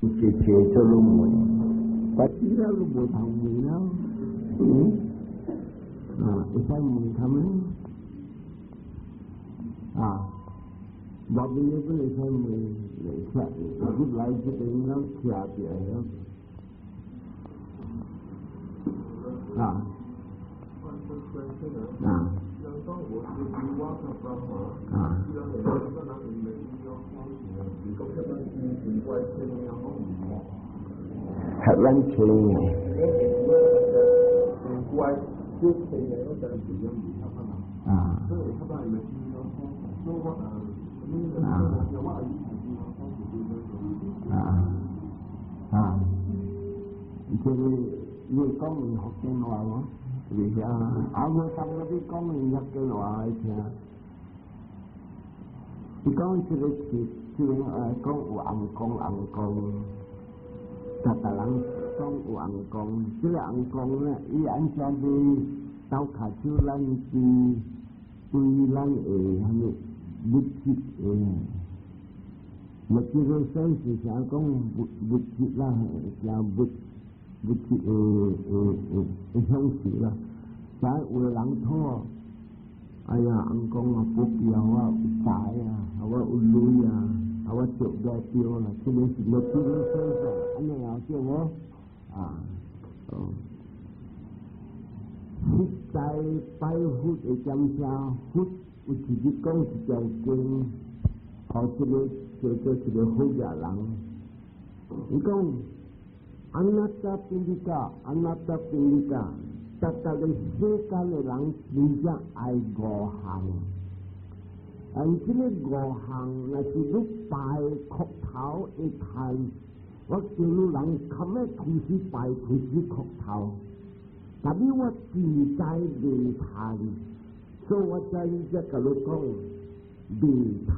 一切做攏問，但其他都無通問了。啊，會使問他們？啊，外面的不會使問，來聽，入來這邊了聽著了。啊。啊。啊。合咱聽啊。啊。啊。啊。這個你講福建話無？是啊，啊無當嗰啲講福建話來聽。伊講這個是這個講有尪公尪公，逐逐人講有尪公，這個尪公咧，伊按怎去鬥跤手咱對對咱的啥物物質的，物質的算是啥講物物質啦，加物物質的的的的享受啦。但有的人討，哎呀，尪公啊，保庇我有財啊，我有鐳啊，啊我做個對啦，這個是物質的享受，按呢樣對無？啊，哦，實在拜佛的感謝，佛有自己講一條經，予這個叫做一個好額人。伊講阿那達賓利卡，阿那達賓利卡。逐逐個世間的人真正愛五項，但這個五項若是你拜磕頭會趁，我叫你人較欲同時拜同時磕頭，但是我自在袂趁，所以我才才共你講袂趁。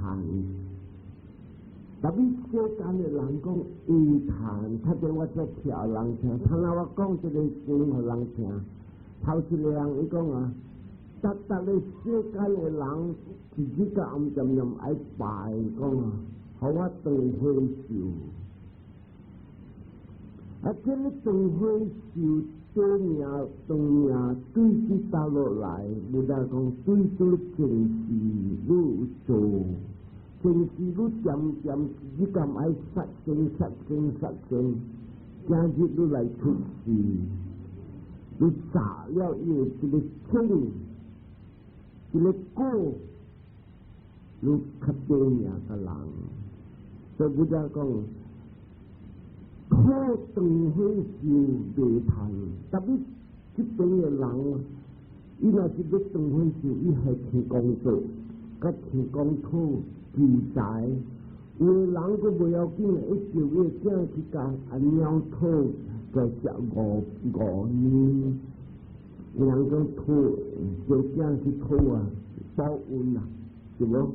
但是世間的人講會趁，較濟我才聽人聽，聽我講這個經予人聽。頭一個人伊講啊，逐逐個世間的人自己個暗漸漸愛拜講啊，予我長歲壽。啊，這個長歲壽短命長命對佇倒落來，Buddha 講對對前世你有做，前世你漸漸你敢愛殺生殺生殺生，今日你來出世。你炸了伊的這個種，這個果，你較短命個人。所以 Buddha 講，討長歲壽袂趁，特別這邊的人，伊若是欲長歲壽，伊係天公做，佮天公討求財。有的人閣無要緊，伊叫伊囝去共阿貓討。就食五五年，有人講討，叫囝去討啊，報恩啊，是無？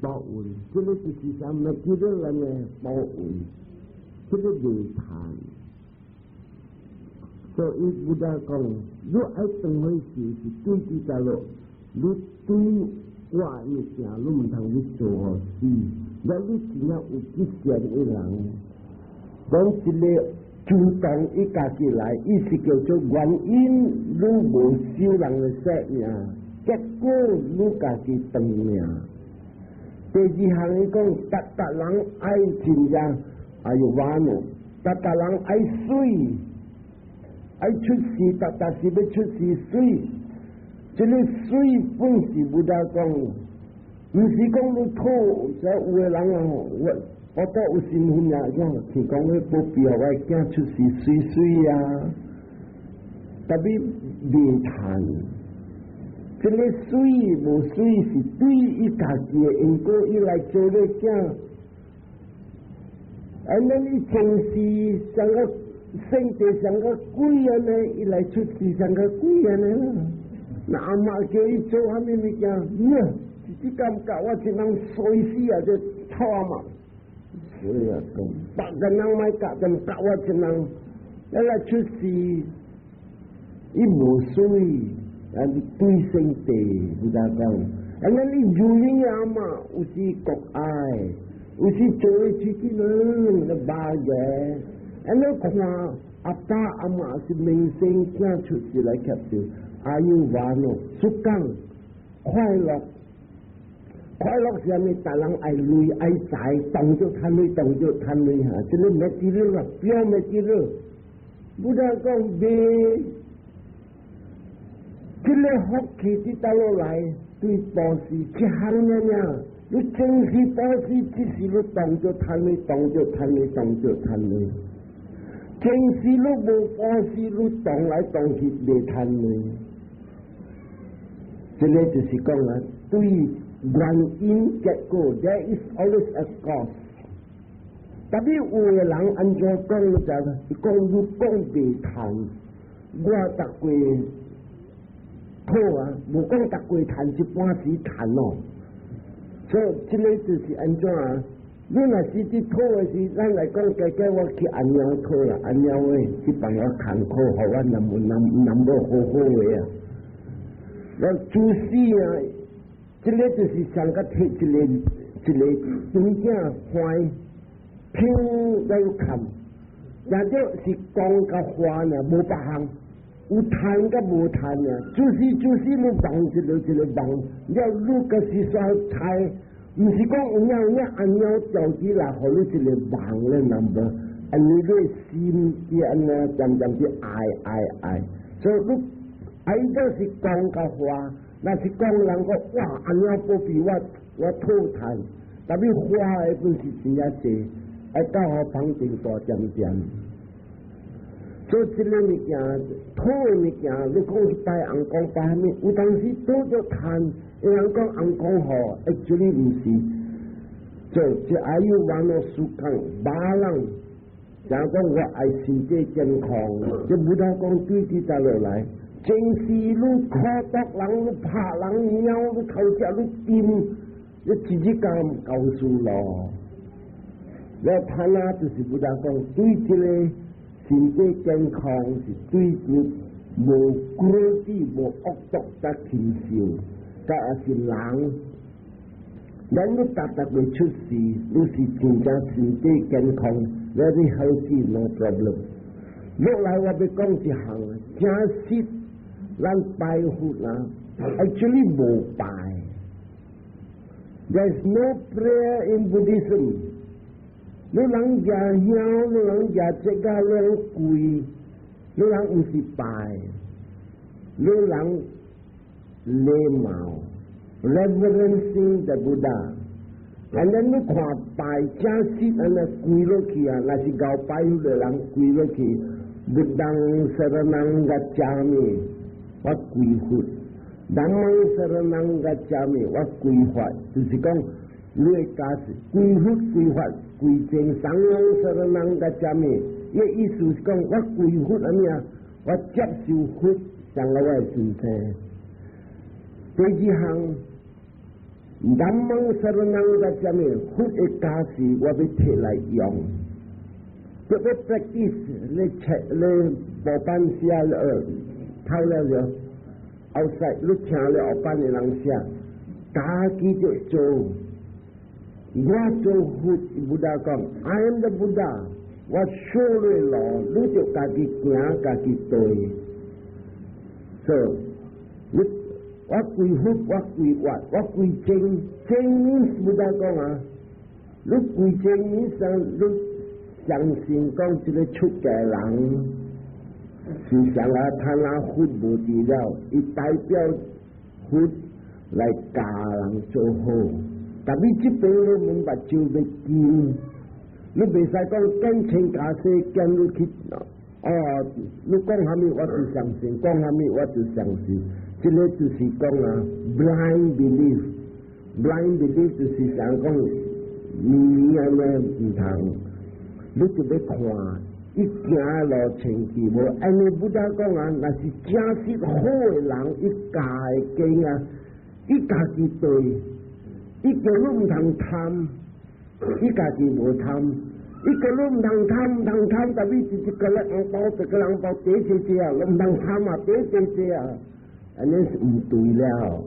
報恩，這個就是啥物？叫做咱的報恩，這個袂趁。所以 Buddha 講，你愛長歲壽是對佇倒落，你對我的物件，你毋通去做予死。若你真正有吉祥的人，講一個。主動伊家己來，伊是叫做原因，你無收人的性命，結果你家己長命。第二項伊講，逐逐人愛真正，哎喲完咯，逐逐人愛媠，愛出世，逐逐是欲出世媠。這個媠本是 Buddha 講，毋是講你討，這有的人啊，我。我都有身份啊，講是講欲保庇予我囝出世媠媠啊，特別袂趁，這個媠無媠是對伊家己的因果，伊來做咧囝。啊，咱伊前世像個性格像個鬼按呢，伊來出世像個鬼按呢。那阿媽叫伊做啥物物件，呢，自己感覺我一人衰死啊！這臭阿媽。所以啊，講別個人莫教，但教我一人，一來出世，伊無媠，但是對聖地，Buddha 講，啊，咱伊如影阿媽有時國愛，有時做的喙齒攏肉嘅，按呢看阿爸阿媽是明星囝出世來吸收，阿有玩哦，sukham 快樂，快樂是啥物？逐人愛鐳愛財，當作趁鐳，當作趁鐳哈，這個 material 啦，pure material。Buddha 講袂，這個福氣佇佗落來，對布施一項爾爾，你真是布施，只是你當作趁鐳，當作趁鐳，當作趁鐳。真是你無布施，你動來動去袂趁鐳。這個就是講啊，對原因結果，there is always a cause。特別有的人按怎講就，伊講你講袂趁，我逐月討啊，無講逐月趁，一半時趁哦。所以這個就是按怎啊？你若是佇討的時，咱來講，加加我去阿貓討啦，阿貓的去幫我艱苦，予我南南南無好好的啊。我做事啊，這個就是上個提一個一個真正歡聽來看，也就是講佮話呢，無別項，有趁佮無趁啊，就是就是你望一個一個望，了你閣是煞猜，毋是講有影有影按鳥掉起來，予你一個望咧，number，按你個心佇按呢，漸漸佇愛愛愛，所以你愛就是講佮話，若是講人講哇，按鳥保庇我，我討趁，特別花的本是真正濟。愛到予房頂大點點，所以這個物件，討的物件，你講去拜尪公拜啥物？有當時討著趁，有人講尪公好，actually 毋是。做這阿有 vano sukham， balam，像講我愛身體健康，這 Buddha 講對佇佗落來，前世你苦毒人，你拍人貓，你偷食，你陰，你直接講告訴咯。了他那就是 Buddha 講，對這個身體健康是對著無 cruelty 無惡毒才禽獸，才也是人。咱你逐逐會出事，你是真正身體健康，very healthy no problem。落來我欲講一項，真實咱拜佛啊，actually 無拜。There is no prayer in Buddhism。你人食香，你人食這個兩跪，你人毋是拜，你人禮貌，reverencing the Buddha。And then 你看拜正實按呢跪落去啊，若是𠢕拜佛的人跪落去，Buddham saranam gacchami，我歸佛；Dhammam saranam gacchami，我歸法，就是講你的家是歸佛歸法。歸僧 Sangham saranam gacchami，伊意思是講我歸佛按呢啊，我接受佛成為我的尊師。第二項，Dhammam saranam gacchami，佛的教示我欲提來用，就欲 practice，你切你無班寫透了就後世你聽了後班的人寫，家己就做。我做佛，Buddha 講，I am the Buddha，我 show 你路，你就家己行，家己對。所以，你我歸佛，我歸法，我歸僧，僧 means Buddha 講啊，你歸僧 means 你相信講這個出家人是啥啊？他那佛無佇了，伊代表佛來教人做好。特別這邊你們目睭欲金，你袂使講見穿袈裟見你去哦，你講啥物我就相信，講啥物我就相信。這個就是講啊，blind belief，blind belief 就是想講你按呢毋通，你就欲看，伊行路清氣無？按呢 Buddha 講啊，若是真實好的人，伊教的經啊，伊家己對。伊叫你毋通貪，伊家己無貪。伊叫你毋通貪，毋通貪，特別是一個人紅包，一個紅包，疊疊疊啊，你毋通貪啊，疊疊疊啊，按呢是毋對了。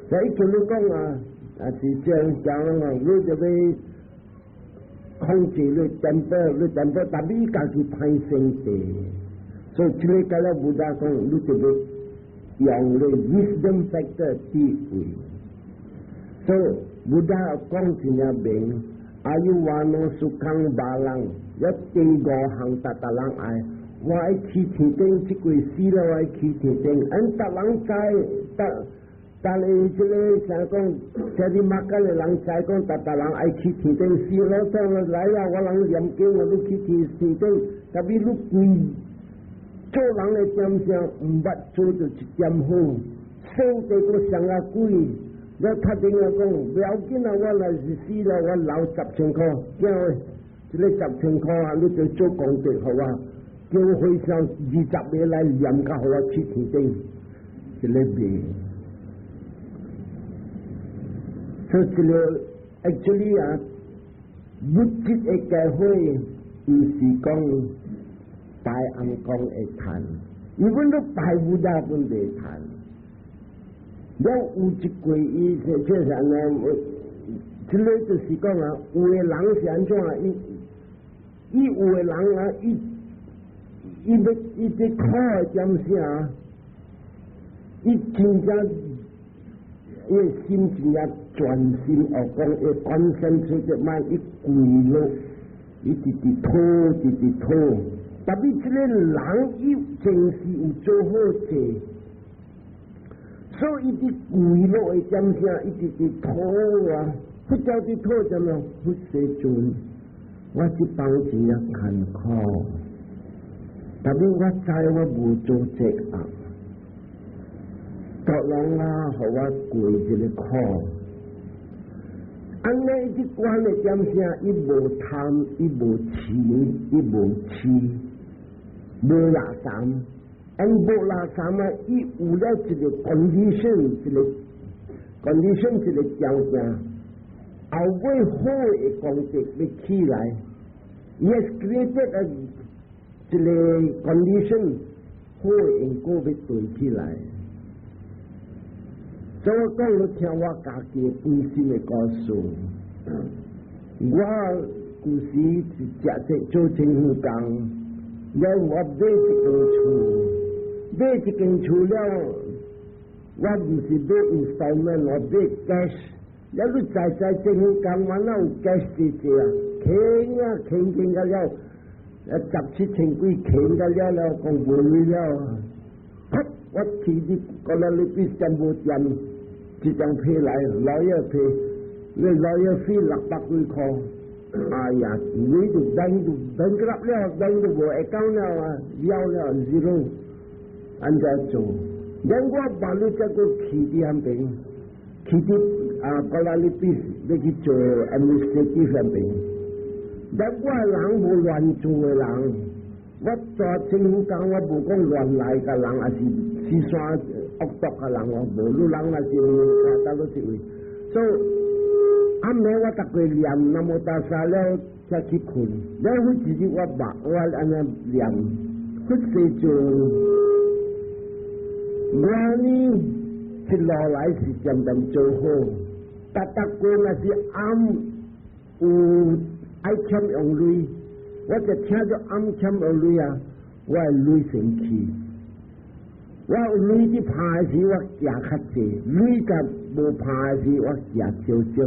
所以叫你講啊，啊是這樣講啊，你就欲控制你 temper，你 temper，但你家己歹性地，所以這个個了 Buddha 講，你就要用你 wisdom factor 智慧。所以 Buddha 講真正明，ayu vanno sukhaṃ balaṃ，一第五項逐逐人愛，我愛去天頂，這過死了我愛去天頂，按逐人知，逐。但係這个像講，這啲馬家的人知講，逐逐人愛去天頂，死了當來啊！我人念經，我都去天天頂。特別你規做人的點聲，毋捌做著一點好，生地閣上啊鬼。我較頂啊講，不要緊啊！我若是死了，我留十千箍，驚喂，這个十千箍啊，你就做功德予我，叫和尚20個來念甲予我去天頂，這个袂。所以這个 actually 啊，物質的機會，毋是講拜尪公會趁，伊阮都拜 Buddha 本袂趁。了有一句伊是這啥呢？這个就是講啊，有的人是按怎啊？伊伊有的人啊，伊伊欲伊這苦的點啥？伊真正伊的心真正專心學講，伊 concentrate 嘛，伊跪落，伊直直討，直直討。特別這个人伊前世有做好事，所以伊佇跪落的點聲，伊直直討啊，佛教佇討什麼？佛世尊，我這幫真正艱苦，特別我知我無做這惡。各人啊，予我過這个苦。按呢，伊這關的點聲，伊無貪，伊無嗔，伊無痴，無垃圾。按無垃圾啊，伊有了一個 condition，一個 condition，一個條件，後尾好的功德欲起來，He has created a 一個 condition，好的因果欲對起來。所以我講，你聽我家己本身的故事。我舊時是食這做政府工，了我買一間厝，買一間厝了，我毋是買 installment，我買 cash。了你知知政府工，我哪有 cash 這濟啊？錢啊，錢錢個了，十七千幾錢個了了，講無錢了。我去佇 Kuala Lipis 全部店，一張批來，lawyer 批，你 lawyer fee 600幾塊，哎呀，你就 bank 就 bankrupt 了，bank 就無 account 了啊，了了 zero，按怎做？然我把你這個去佇遐邊，去佇啊 Kuala Lipis 欲去做 administrative 遐邊，但我人無亂做的人，我做政府工，我無講亂來個人，抑是四山惡毒個人，我無，你人若是看到佗一位，所以暗暝我逐個念南無大沙了，才去睏。了彼一日我目我按呢念，佛世尊，我呢一路來是漸漸做好，逐逐過若是暗有愛欠用鐳，我就聽著暗欠用鐳啊，我的鐳先去。我有鐳佇拍時，我行較濟；鐳甲無拍時，我行少少。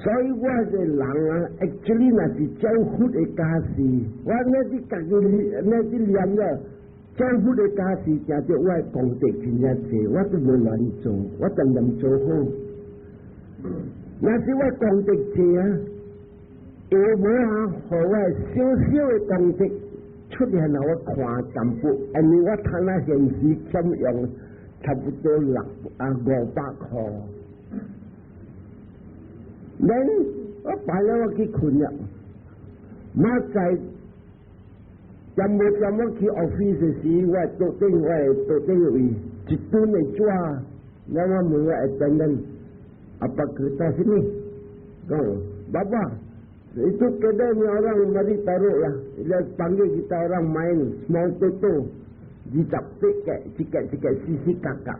所以我這人啊，actually 若是照佛的教示，我那佇家己那佇念了，照佛的教示，誠著我的功德真正濟，我都無亂做，我漸漸做好。若是我功德濟啊，下晡啊，予我小小的功德出現了，我看淡薄，因為我睇那現時欠用差不多六啊500塊。咱我擺了我去睏了，馬在點無點我去 office 時，我桌頂我的桌頂位一噸的紙，然後我問我 attendant，apa kertas ini? Kau, bapa, itu kedai ni orang mari taruh lah. Dia panggil kita orang main small toto. Dicap tiket, tiket-tiket sisi kakak.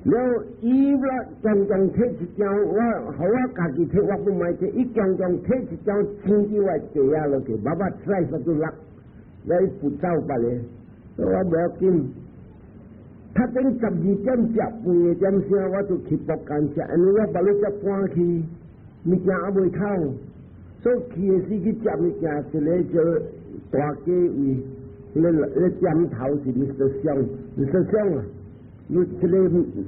了伊啦，強強提一張，我予我家己提，我不買提。伊強強提一張錢佇我地下落去，爸爸 try 都落，來不走別個，我無要緊。較等12點食飯的點聲，我就去博間食，因為我別日才趕去，物件猶未透，所以去的時去食物件，一個叫大家位，彼個點頭是 Mr. 尚，Mr. 尚啊。你這個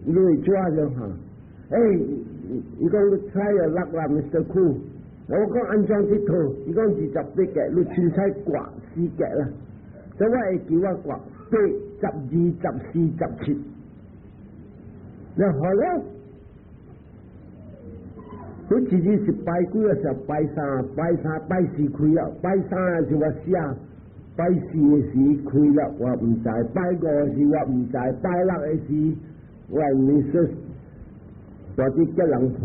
你會抓著哈？欸，伊講你 try 啊落啦，Mr. Koo，我講按怎𨑨迌？伊講28格，你凊彩掛四格啦。所以我會記我掛八、12、14、17。然後咧，佢自己是拜幾個時候？拜三、拜三、拜四開了，拜三是我寫。拜四的時開了，我毋知；拜五時我毋知；拜六的時，我 Mrs 我佇吉隆坡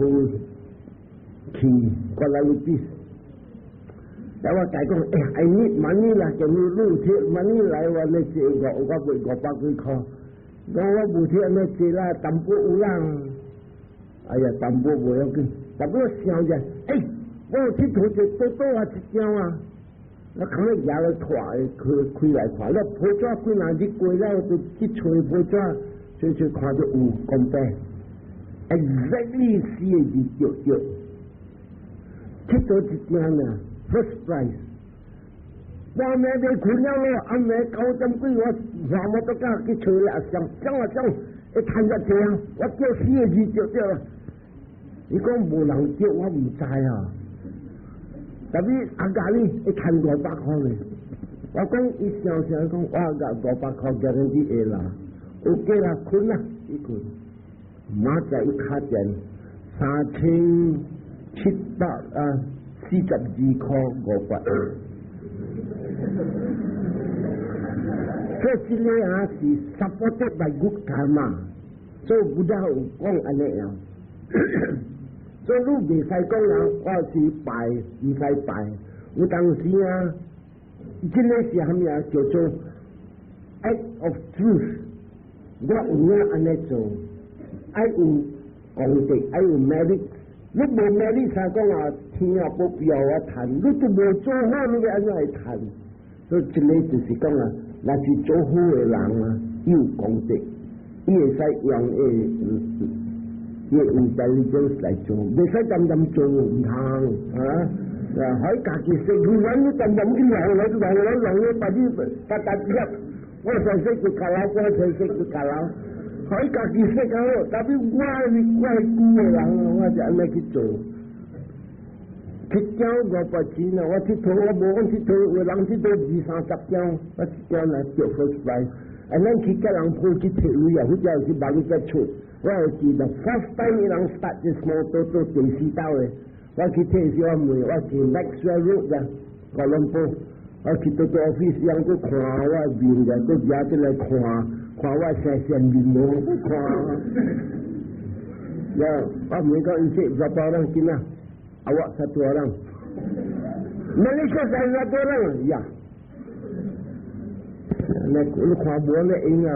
去過來比。然後我共伊講，欸，I need money 啦，叫你你貼 money 來，我咧借五，我賣500幾箍。講我無貼按呢借啦，淡薄有啦。哎呀，淡薄無要緊，淡薄想者，欸，我有𨑨迌一多多啊一張啊。我看咧舉來看，開開來看，了報紙幾若日過了，就去揣報紙，揣揣看著有公平，exactly 四個字對對，𨑨迌一張啊，first prize。半暝未睏了咯，暗暝9點幾我下摩托車去揣啦，上上啊上，會趁遮濟啊，我叫四個字對對啦。伊講無人叫我毋知啊。特別阿家呢，會趁500箍呢。我講伊想想講，我甲500箍 guarantee 會啦，OK 啦，睏啦，伊睏。明仔伊敲電3742塊500。這這個啊是 supported by good karma，所以 Buddha 有講按呢樣。所以你袂使講啊，我是拜，毋使拜。有當時啊，這個是啥物啊？叫做 act of truth。我有影按呢做，愛有功德，愛有 merit。你無 merit，啥講啊？天啊保庇我趁，你都無做好，你欲按怎會趁？所以這個就是講啊，若是做好的人啊，伊有功德，伊會使用伊 intelligence 來做，袂使單單做毋通啊！啊，喺家己識，佢揾你單單去弄來弄來弄來，把你把大入，我上識就教老，我上識就教老，喺家己識好，特別我是我係舊的人，我就按呢去做。一張500錢啊！我𨑨迌我無講𨑨迌，有人𨑨迌二三十張，我一張來得 first prize。啊，咱去吉隆坡去提位啊，或者是馬來西出，我會記得 first time 伊人 start 這摩托做第四道的，我去提時我問我去 Maxwell Road 啊，吉隆坡，我去到到 office 人閣看我面嘅，閣舉起來看，看我生線面毛，看。呀，我問講伊說 berapa orang Cina? Awak satu orang. Malaysia saya satu orang. Ya. 那你看無咧用啊，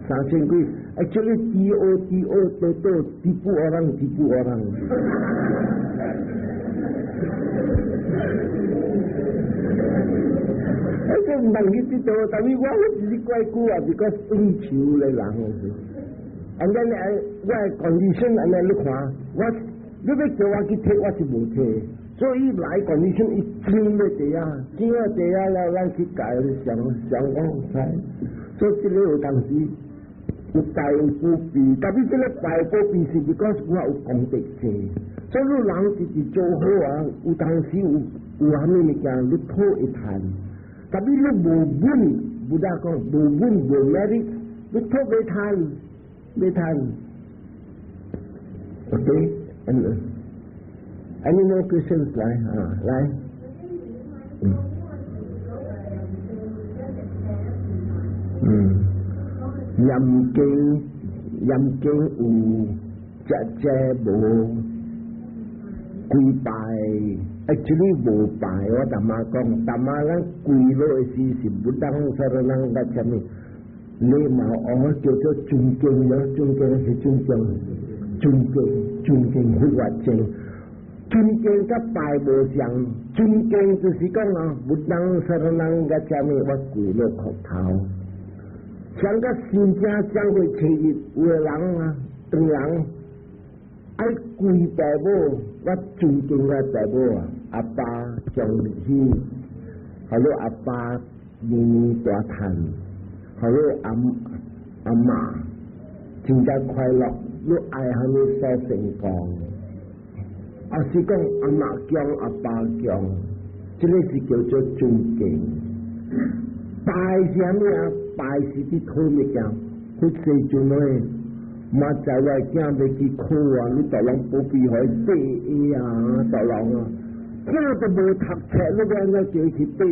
三千幾。Actually T O T O toto tipu orang tipu orang。哎，這唔能去知道，但是我只是怪久啊，because 應酬的人是。And then 我的 condition 按呢你看，我你欲叫我去提，我是無提。所以來 condition 伊錢咧地啊，錢咧地啊了，咱去改想想講才。所以這個有當時有拜有保庇，特別這個拜保庇是 because 我有功德濟。所以你人直直做好啊，有當時有有啥物物件，你討會趁。特別你無本，Buddha 講無本無 merit，你討袂趁，袂趁。OK，and any more questions 來啊，來。嗯。嗯。念經念經有只只無跪拜，actually 無拜。我淡仔講，淡仔咱跪落的時是 Buddham saranam gacchami，禮貌哦，叫做尊敬咯，尊敬是尊敬，尊敬尊敬佛法正，尊敬佮拜無相，尊敬就是講啊，buddhaṃ saraṇaṃ gacchāmi，我跪落磕頭。像個新正正月初一，有的人啊，當人愛跪爸母，我尊敬我爸母啊，阿爸將入去，好了阿爸年年大嘆，好了阿阿媽真正快樂，你愛蝦米所成功，啊是講阿媽強阿爸強，這個是叫做尊敬。拜是蝦米啊？拜是佇討物件，佛世尊咧，嘛知我囝欲去考啊，你逐人保庇予伊八 A 啊，逐人啊，囝都無讀冊，你欲按怎叫伊去八 A？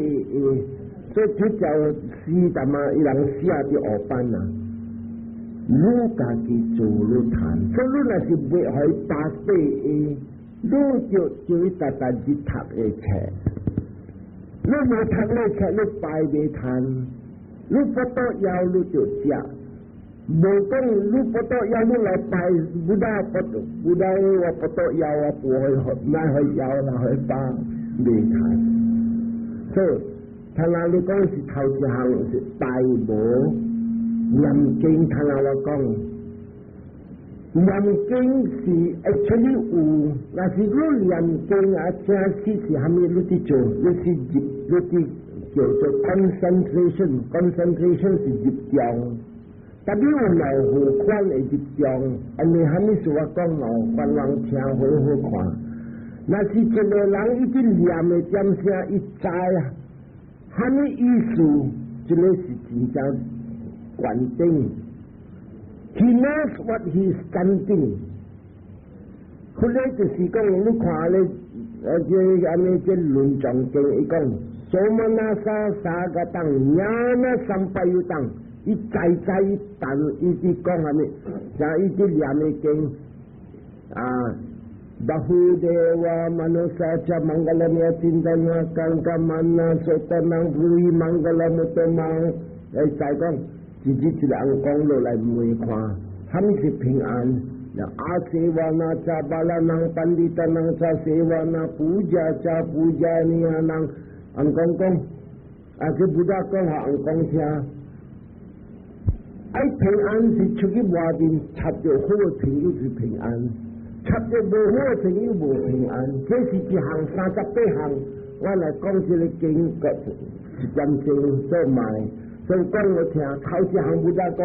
所以這條詩淡仔，伊人寫佇黑板啊。你家己做你趁，所以你若是欲予伊 pass 八 A，你就叫伊逐逐日讀的冊。你無讀咧冊，你拜袂趁。你腹肚枵，你就食。無講你腹肚枵，你來拜 Buddha 腹肚，Buddha 我腹肚枵啊，無去莫去枵啦，去飽袂趁。所以，頭先你講是頭一項是拜無念經，頭先我講念經是 actually 有，若是你念經啊，正式是蝦米？你佇做，你是入，你佇叫做 concentration，concentration 是入中。特別有兩款的入中，按呢蝦米是我講哦，觀人聽好好看。若是一個人伊佇念的點聲，伊知啊，蝦米意思？這個是真正關鍵。He knows what he is chanting。佢咧就是講，你看咧，這按呢這論藏經伊講，somanassa sahagataṃ ñāṇa sampayuttaṃ，伊知知伊等伊佇講蝦米，像伊佇念的經啊。Bahudeva manusaca mangalamya cintanya kangkamana sotanang bhuri mangalamuttamang 來再講，自己一個人講落來問看，蝦米是平安？Asevana ca balānaṃ paṇḍitānaṃ ca sevana pūjyā ca pūjanīyānaṃ，人講講，啊這 Buddha 講予人講聽，愛平安是出去外面插著好的朋友是平安。插著無好的朋友無平安，這是一項38項。我來講這個經個一點鐘做賣，所以講我聽頭一項 Buddha 講，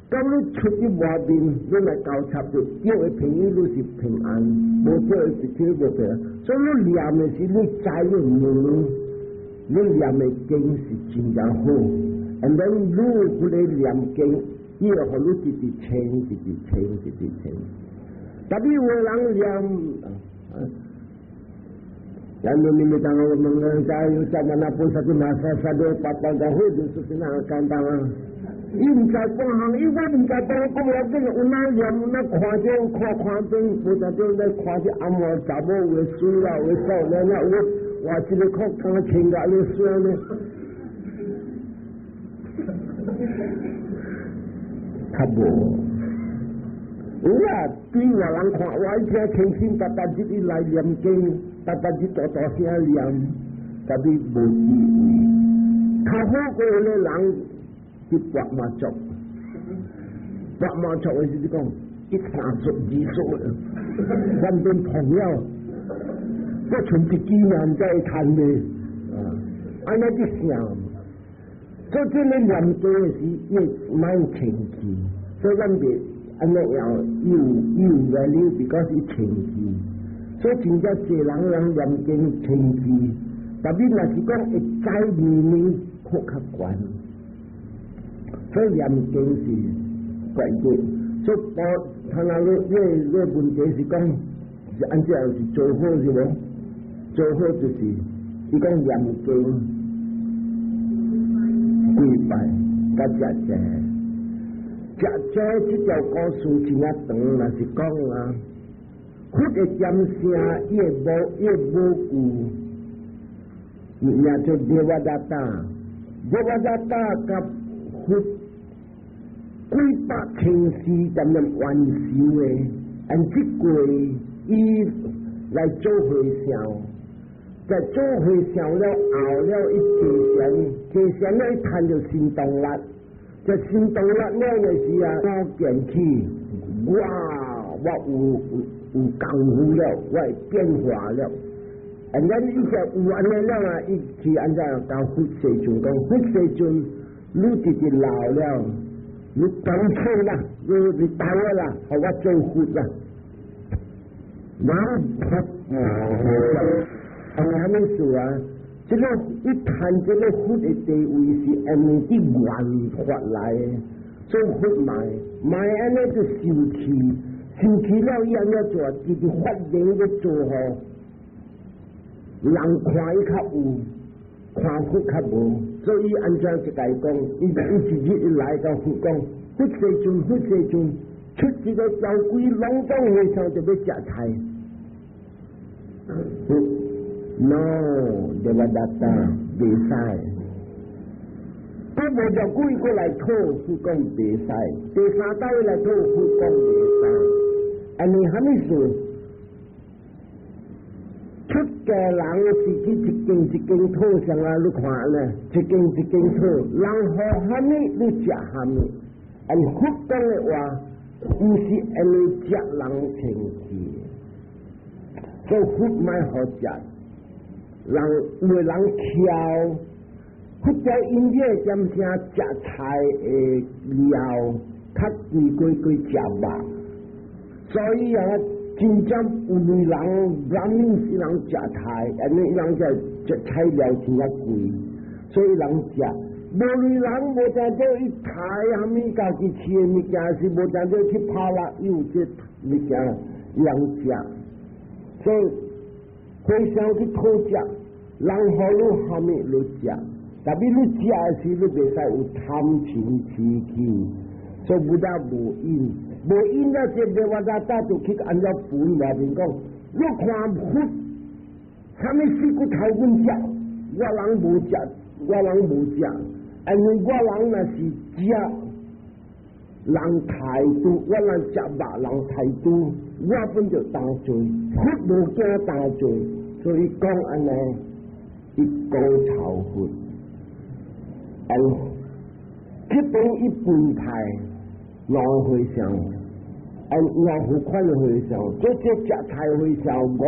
當你出去外面，你來交插著對的朋友，你是平安；無對的朋友無平安。所以你念的是你知你問，你念的經是真正好。And then 你有咧念經，伊會予你直直清，直直清，直直清。特別有人念，yang nimitan mengenai manapun satu masa satu papa gahu itu akan tangan. 伊毋知半項，伊我毋知半講要緊，有哪念有哪看這看看頂，無在頂咧看這阿嬤查某有的水啦，有的少年啦，有哇這個靠剛穿甲咧水呢。較無。有啦，對外人看，我一聽清新，逐逐日伊來念經，逐逐日大大聲念，特別無智慧。較好過個人去跋馬足，跋馬足的是講一三術二術，反正朋友，我剩一支爾才會趁的，啊，按呢去想，所以這個念經的時，伊莫清氣，所以咱袂。按呢樣有有 value，比較是清氣，所以真正濟人人念經清氣，特別若是講會知年年較較懸，所以念經是關鍵。所以我頭先你你你問題是講是按怎是做好是無？做好就是伊講念經、跪拜、佮食齋。食齋這條故事真正長，若是講啊，佛的點聲，伊的母，伊的母舅，名做 Devadatta，Devadatta 佮佛幾百千世漸漸完成的，按這過伊來做和尚，在做和尚了後了，伊坐禪，坐禪了伊趁著神動力，在神動力了的時啊，我見起，哇！我有功夫了，我會變化了。And then 伊就有按呢了啊，伊去按怎共佛世尊講，佛世尊，你直直老了，你當天啦，你大我啦，予我做佛啦。然後佛係咪啥物事啊？這個伊趁這個佛的地位是因為啲緣法來的，做佛賣賣按呢就受氣，受氣了伊按怎做？直直發明咧做吼，人看伊較有，看佛較無，所以按怎就共伊講，伊伊一日一來到佛講，佛世尊，佛世尊，出一個條規，攏總和尚就欲食菜。No，Devadatta，袂使。閣無偌久閣來討，佛講袂使。第三擺來討，佛講袂使。按呢啥物事？出家人是去一間一間討上啊！你看呢，一間一間討，人予啥物你食啥物。按佛講的話，毋是按呢食人清氣，所以佛莫予食。人有的人挑，佛在音樂點聲食菜的料較貴過過食肉，所以啊，真正有的人，人民是人食菜，按呢人食食菜料真正貴，所以人食。無的人無定做伊刣啥物家己飼的物件，是無定做去拋啦，有這物件人食，所以和尚去討食，人予你啥物你食，特別你食的時你袂使有貪嗔痴起，所以不得無因，無因啊！這 Devadatta 就去按照本內面講，你看佛，啥物死骨頭阮食，我人無食，我人無食，因為我人若是食人態度，我人食肉人態度，我本就擔罪，佛無驚擔罪，所以講按呢，伊講嘲佛，按這邊伊分派兩和尚，按兩款的和尚，這食菜和尚500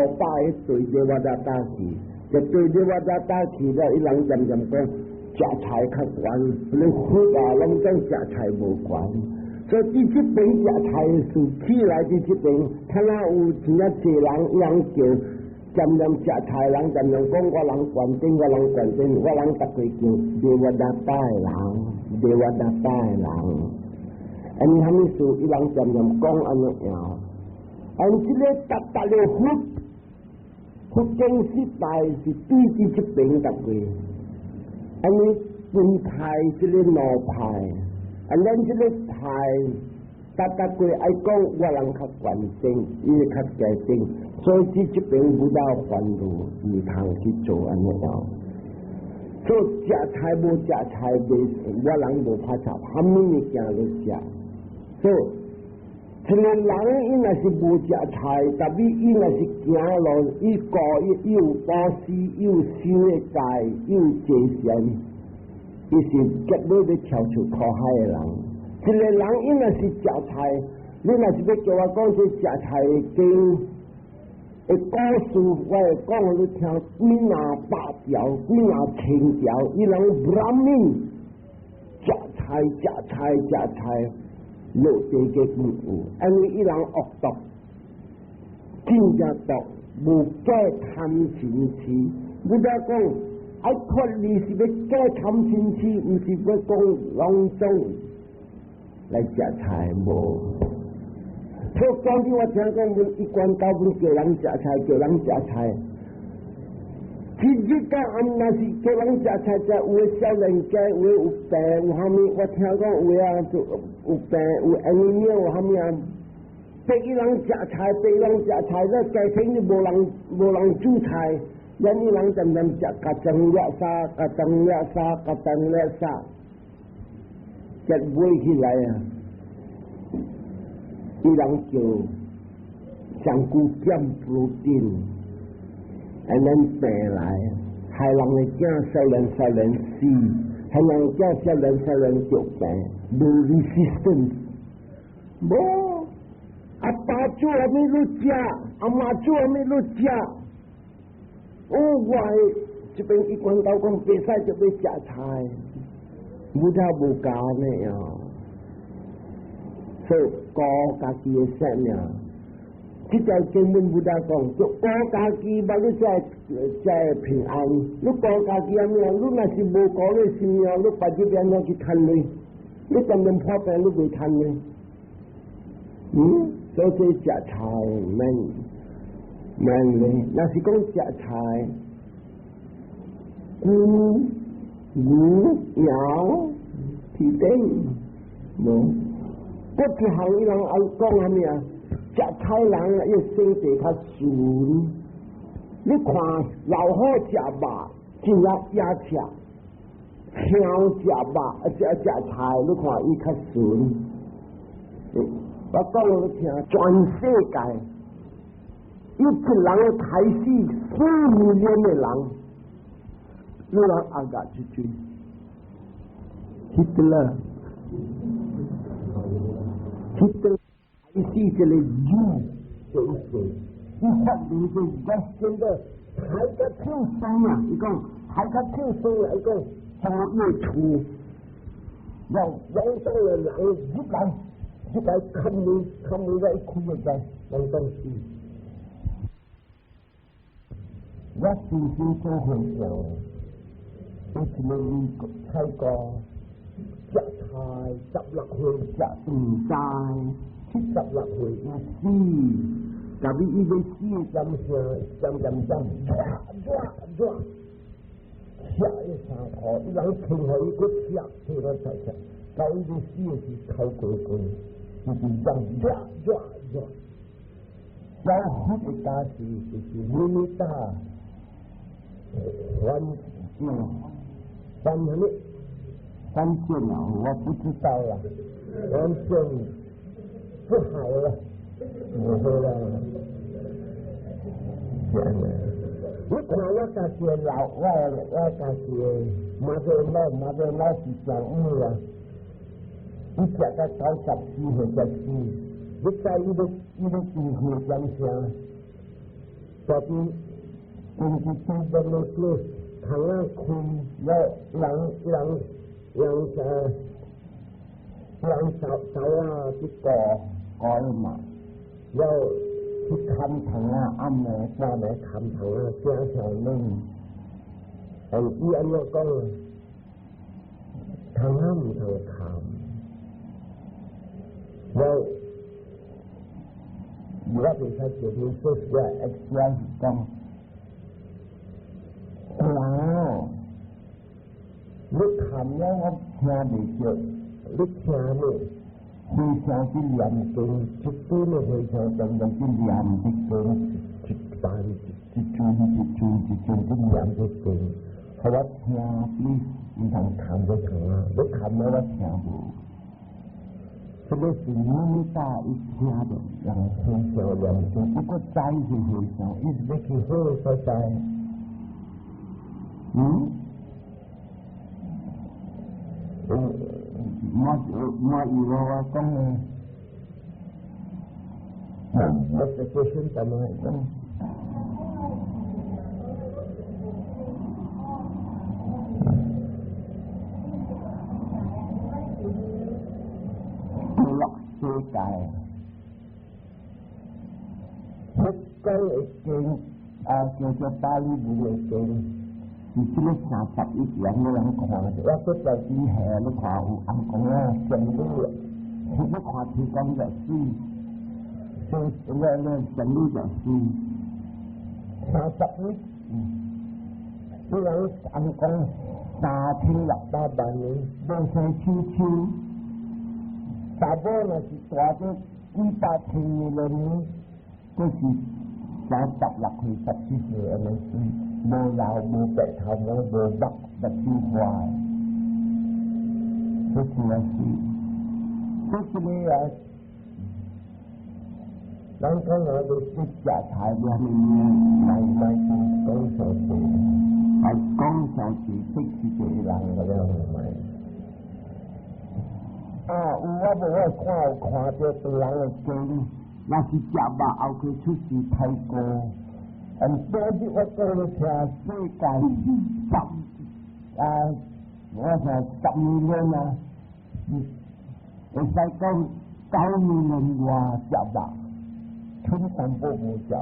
個對 Devadatta 去，就對 Devadatta 去了，伊人漸漸講食菜較懸，你佛啊，攏講食菜無懸。所以佇這邊食菜的事起來，佇這邊，看哪有真正濟人人叫，漸漸食菜人漸漸講我人懸頂，我人懸頂，我人逐個叫 Devadatta 的人，Devadatta 的人。按呢啥物事，伊人漸漸講按呢樣，按這個達達了佛，佛經失敗是對佇這邊逐個，按呢分派這個兩派。啊，咱這個派，逐逐過愛講我人較懸頂，伊較低等，所以佇這邊不到煩惱，毋通去做按呢樣。做食菜無食菜，袂我人無拍插，啥物物件都食。所以，一個人伊若是無食菜，特別伊若是行路，伊過伊有布施，伊有修的戒，伊有坐禪。伊是結尾欲跳出苦海的人。一個人伊若是食菜，你若是欲叫我講這食菜的經的故事，我會講予你聽幾若百條、幾若千條。伊人 Brahmin 食菜、食菜、食菜，落地嘅有，因為伊人惡毒，真正毒，無戒貪嗔痴。你才講。愛脫離是欲戒貪嗔痴，毋是欲講攏總來食菜無。所以講起我聽講，阮一貫道阮叫人食菜，叫人食菜。一日到暗若是叫人食菜，食有的少年家，有的有病，有啥物？我聽講有的啊，就有病有 anemia 有啥物啊？逼伊人食菜，逼伊人食菜，咧家庭就無人煮菜。咱伊人漸漸食kacang 叻沙，kacang 叻沙，kacang 叻沙，食買起來啊！伊人叫上古減 protein，and then 病來，害人的囝少年少年死，害人的囝少年少年得病，無 resistance，無。阿爸煮啥物你食，阿媽煮啥物你食。哦，我這邊一關刀講袂使就欲食菜，無他無教呢啊。所以顧家己的生命，這條經文 Buddha 講，就顧家己，無你才才會平安。你顧家己啥物啊？你若是無顧你生命，你別這邊怎去趁鐳？你當然破病，你袂趁鐳。嗯，所以這食菜免免咧，若是講食菜，菇、牛、羊、皮蛋，無。過一項伊人愛講啥物啊？食菜人伊身體較順。你看老虎食肉，真正野食；象食肉，食食菜，你看伊較順。我講你聽，全世界有一人開死4 million 的人，有人阿甲一句，希特勒，希特勒開死這個豬就是，伊發明個 gas 的，害個臭酸啊！伊講害個臭酸啊！伊講紅葉厝，讓兩種的人入來。這個看門看門在開個在兩東西。我親身做會長，有一個美國泰國食菜16歲食毋知，76歲伊死，特別伊欲死的點聲，點點點，唰唰唰，摔伊衫褲，伊人聽予伊閣摔，聽了再摔，到伊欲死的時頭過過，就是這樣唰唰唰。老佛的加持就是尼米達，還還什麼？還見啊？我不知道啦，還見不好了，不好了。你看我家己的老，我家己的媽祖老，媽祖老是上午啊，伊食到94歲才死。你知伊欲幾歲點聲？到底根據基本的 close，窗仔開了，人人人啥？人走走啊去顧顧嘛，了去看窗仔，暗暝半暝看窗仔，聲上冷。哎，伊按怎講？窗仔毋通看，了。我袂使做你說實話，X 是講，哦，你看了我聽袂著，你聽咧，和尚去念經，一堆的和尚常常去念的經，一班一陣一陣一陣去念的經，予我聽，please，毋通看這窗啊，你看了我聽無。這個是尼米達一聽到人和尚念經，不過知是和尚，伊是欲去好所在。嗯？我以為我講的，我是做什麼講？世界，佛講的經啊，叫做巴利文的經，是這個31頁我人看，我閣在底下你看有紅光啊，仙女，你看天光就水，所以那那仙女就水，三十一，你人紅光3600萬年，無生秋秋。查某若是大咗幾百千年了呢，閣是36歲、17歲按呢水，無老無白頭毛無目目睭壞，這是啊水，這是咩啊？人講我哋去食菜，你係咪賣賣講數字？係講數字，識是個人咁樣係咪？啊，有我無我看有看到別人的經，若是食肉後佢出世泰國，嗯，當日我講你聽，世界十啊，我話10 million 啊，會使講9 million 外食肉，剩淡薄無食肉。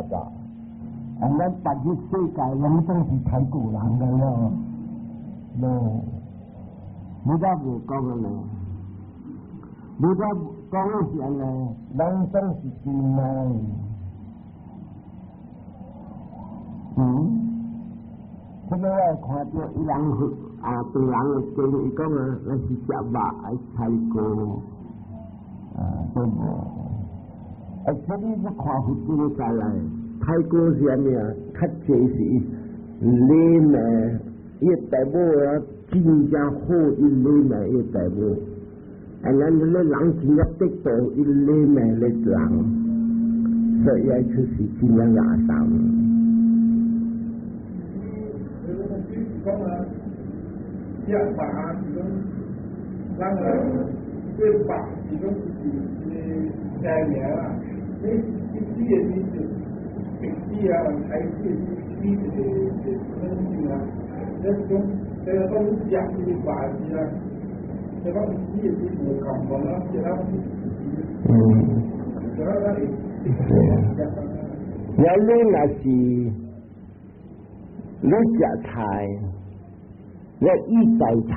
啊，咱別個世界攏總是泰國人個了，喏，無得無講個呢。無得講的是按呢，人總是真愛。嗯，這個我看到伊人啊，別人的經，伊講啊，咱是食肉愛泰國，啊，對無？啊，這裡你看佛經再來，泰國是按呢啊？較濟是禮貌，伊大母啊，真正好，伊禮貌伊大母。啊，咱這個人真正得道，伊禮貌的人，所以愛出世真正垃圾。講啊，食肉是講，咱啊，這肉是講是一個聲名啦。你一死的時就白死啊，還死的時死一個一個可能性啊。你是講，這個講食這個肉是啊，這講死的時無共款啊，其他其他咱會你若是你食菜，你伊在菜，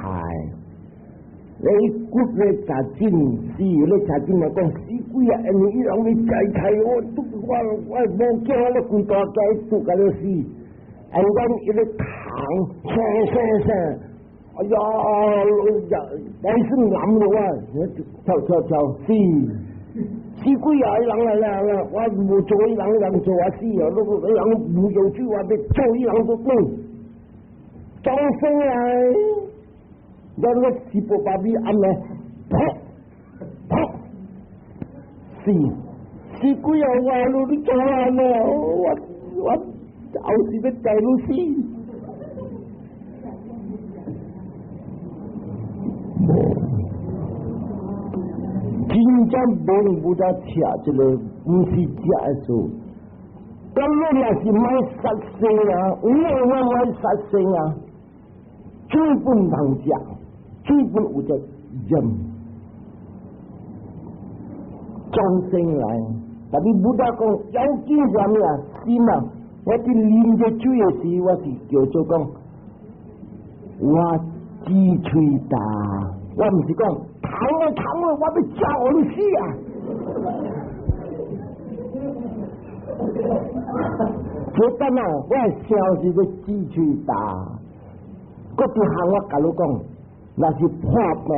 你骨咧食進死，你食進來講死鬼啊！因為伊人咧食菜，我我我無驚，我規大街拄甲你死。啊，阮伊咧糖，聲聲聲，哎呀，來算難了我，跳跳跳死，死鬼啊！伊人來啦，我無做伊人，人做我死啊！如果伊人無用水，我欲做伊人都轉，裝生來，咱個四步八米暗咧，噗噗，死死鬼啊！我你做啊？我我後時欲帶你死。真正無無得吃這個，毋是食的事。咁你若是莫殺生啊，有我莫殺生啊，水本通食，水本有只飲，眾生來。但你無得講要緊啥物啊？心啊！我佇啉這水的時，我是叫做講，我舌喙焦，我毋是講。痛啊痛啊！我欲食予你死啊！這等啊，我想是欲舌喙焦。閣一項我共你講，若是破病，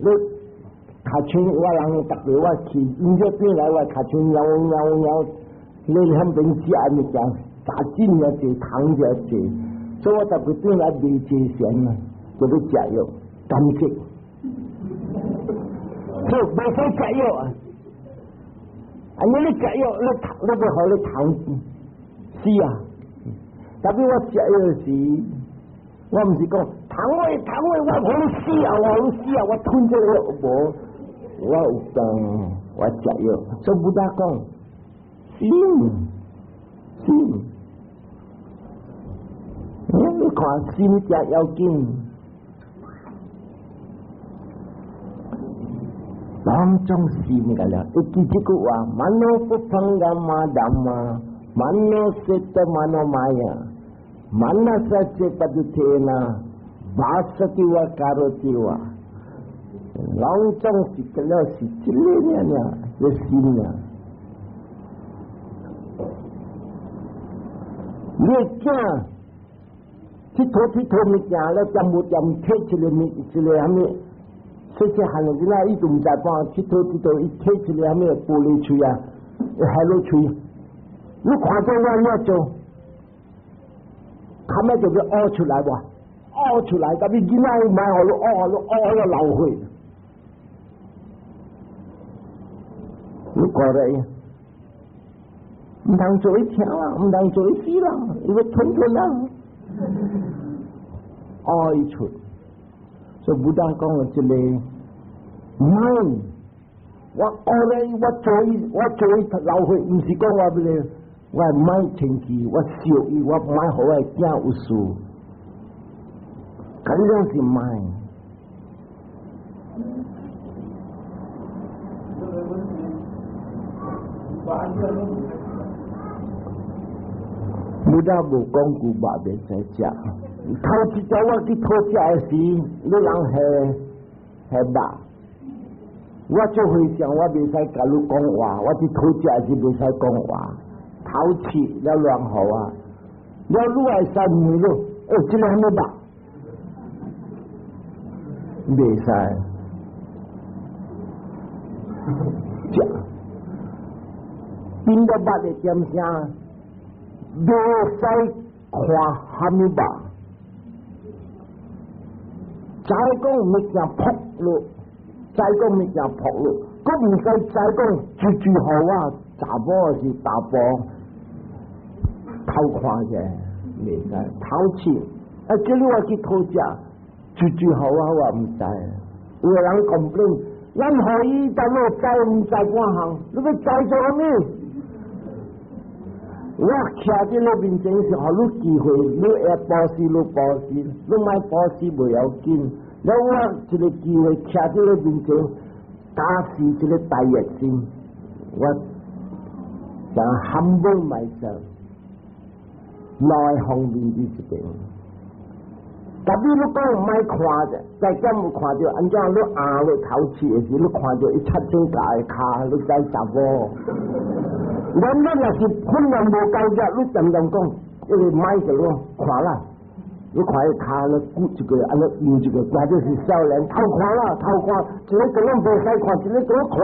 你尻槍我人逐日我去，因這轉來我尻槍搖搖搖，你響邊食的物件，雜真也濟，糖也濟，所以我逐日轉來未濟錢啊，就欲食藥，甘蔗。所以袂使食藥啊！啊，你咧食藥，你你欲予你糖死啊！特別我食藥時，我毋是講糖位糖位，我予你死啊！我予你死啊！我吞這個藥無，我有病，我食藥，所以不得講心心，你看心誠要緊。攏總心個了，會記這句話：mano pubbangama dhamma，mano cetto manomaya，manassa ca paññuttena，bhasati va karoti va。攏總是個了是這個爾爾，這心啊。你囝𨑨迌𨑨迌物件咧，掂無掂，摕一個物，一個啥物？細細漢的囡仔，伊都毋知半，𨑨迌𨑨迌，伊摕一個啥物玻璃錘啊，海螺錘，你看到我按怎做？較尾就欲嘔出來無？嘔出來，特別囡仔莫予你嘔，你嘔了流血。你看咧，毋通做伊聽啦，毋通做伊死啦，伊欲吞吞啦，愛出。所以 Buddha 講這个 mind，我愛咧，我做伊，我做伊老歲，毋是講我欲咧，我莫生氣，我笑伊，我莫予我的囝有事，咁樣是 mind。Buddha 無講句肉袂使食，頭一條我去討食的時，你人下下肉，我做和尚我袂使共你講話，我去討食的時袂使講話，頭刺了亂予啊，了你會使問你，哦，這个啥物肉？袂使食，變到肉的點聲？袂使看啥物肉，知講物件撲落，知講物件撲落，閣毋使知講追追予我查某是查埔偷看者，袂使頭刺。啊，這裡我去討食，追追予我我毋知。有的人 complain，咱予伊，但你知毋知半項？你欲知做啥物？我徛佇你面前是予你機會，你會布施你布施，你莫布施袂要緊。了我一个機會徛佇你面前，加持這个大業心，我想 humble myself，兩个方面佇這邊。特別你講莫看者，在減有看著，按怎你壓落頭刺的時，你看著伊插指甲的跤，你知查某。咱你若是訓練無夠者，你常常講，這个莫就你看啦，你看伊跤咧骨一個，按呢用一個，或者是少年偷看啦，偷看，一个個攏袂使看，一个個看，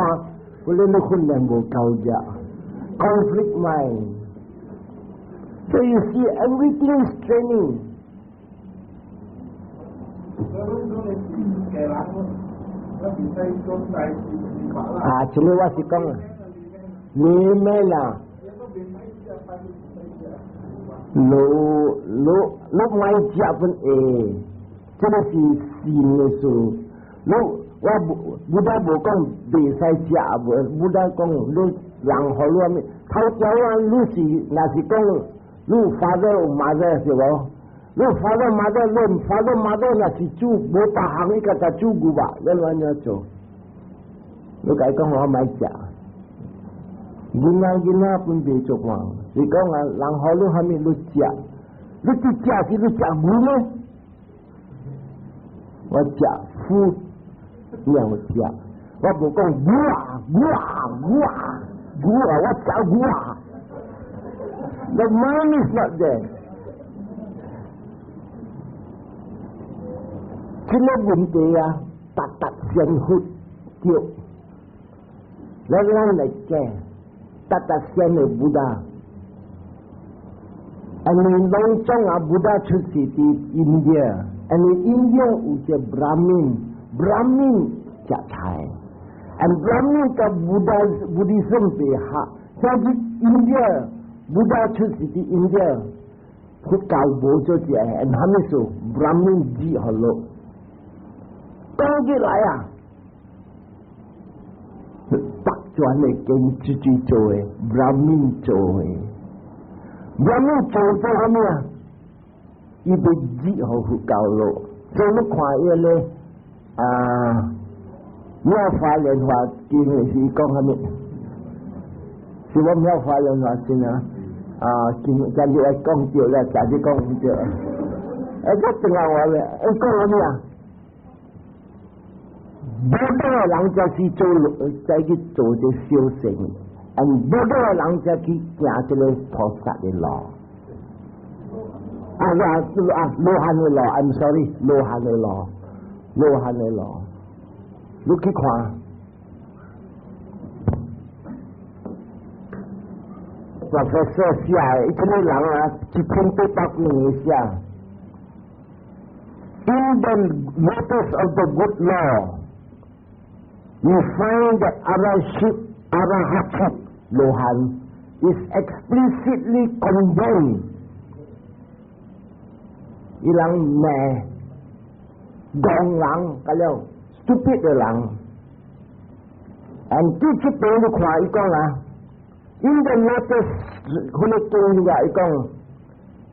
可能你訓練無夠者，conflict mind。So you see, everything is training. 所以講你家人，我袂使講代誌是啦。啊，這个我是講，你咩啦？你你你莫食分會，這个是善的事。你我 Buddha 無講袂使食，無 Buddha 講你人予你啥物？頭條啊，你是若是講你 father 有 mother 是無？你 father mother，你 father mother 若是煮無別項，伊家己煮牛肉，你按怎做？你共伊講我莫食。囡仔囡仔分袂足嘛？是講啊，人予你啥物你食，你去食是你食牛咩？我食 food，你讓我食，我無講牛啊牛啊牛啊牛啊，我食牛啊。The mind is not there。這个問題啊，逐逐先佛叫，咱咱來講。逐逐先的 Buddha，因為攏總啊，Buddha 出世佇 India，因為 India 有一個 Brahmin，Brahmin 食菜，and Brahmin 佮 Buddha Buddhism 袂合，像是 India，Buddha 出世佇 India，佛教無做這個，and 啥物事 Brahmin 字好落，講起來啊。北傳的經自己做的，Brahmin 做的，Brahmin 做做啥物啊？伊欲入予佛教咯，所以你看伊咧啊，妙法蓮華經的是講啥物？是我妙法蓮華經啊？啊，經今日來講著了，昨日講毋著。哎，這正話我咧，哎，講啥物啊？無道的人才去做，才去做這修行，啊，無道的人才去行這個菩薩的路。啊啊啊！羅漢的路，I'm sorry，羅漢的路，羅漢的路，你去看。Professor 寫的，伊這個人啊，1800年寫。In the lotus of the good law, you find the arahantship, arahatship, 羅漢， is explicitly condemned。伊人罵戇人，個了 stupid 的人。And 第七邊你看伊講啊，in the Lotus 彼个經啊，伊講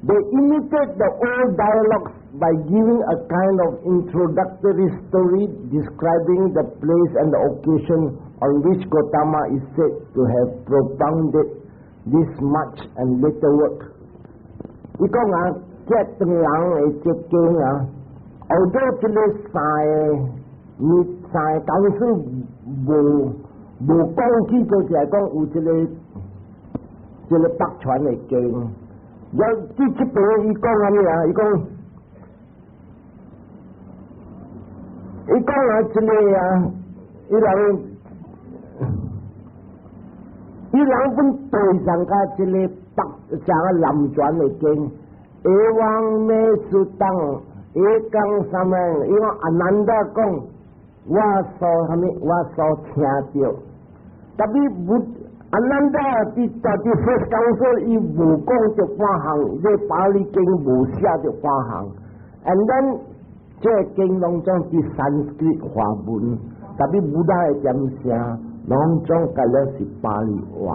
，they imitate the old dialogues by giving a kind of introductory story describing the place and the occasion on which Gautama is said to have propounded this much and later work。伊講啊，這唐人的這經啊，後頭這个三个，你三个講師無講起，就是講有這個北傳的經。有這這邊伊講啥物啊？伊講啊，這個啊，伊人本對上甲這个北上個南傳的經，エヴァメス當，伊講啥物？伊講阿難陀講，我所啥物？我所聽著，特別不阿難陀佇佇 first council 伊無講著半項，這巴利經無寫著半項，and then 這个經攏總佇 Sanskrit 華文，特別 Buddha 的點聲，攏總甲了是巴利話，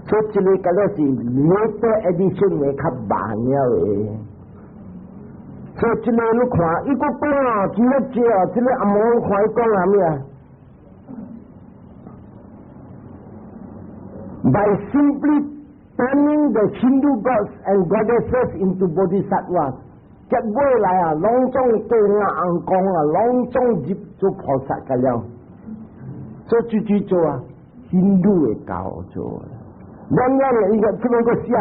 所以這个甲了是 later edition 的較慢了的。所以這个你看，伊閣講啊，真正這啊，這个阿摩看伊講啥物啊？By simply turning the Hindu gods and goddesses into bodhisattvas，結尾來啊，攏總對硬講啊，攏總入做菩薩個了。所以就去做啊，印度的教做。兩樣一個這邊個寫，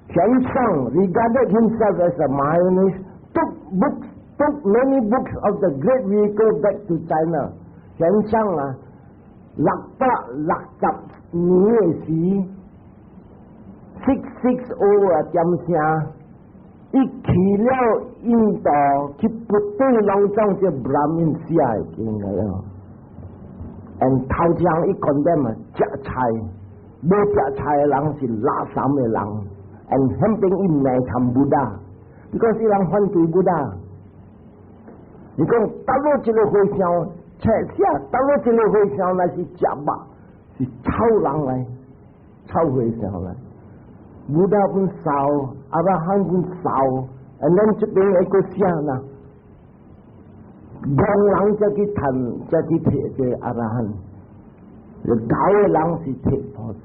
玄奘 regarded himself as a Mahayanist, took many books of the Great Vehicle back to China。玄奘啊，660年的時，660啊點聲，伊去了印度，去不對攏總這 Brahmin 寫的經個了。and 頭前伊 condemn 啊，食菜，無食菜的人是垃圾的人，and 肯定伊罵參 Buddha，because 伊人反對 Buddha。你講倒落這个和尚，切寫倒落這个和尚那是食肉，是臭人來，臭和尚來。Buddha 本掃，阿羅漢本掃，and 咱這邊一個寫呢？戇人才去談，才去提這個阿羅漢，𠢕的人是提菩薩。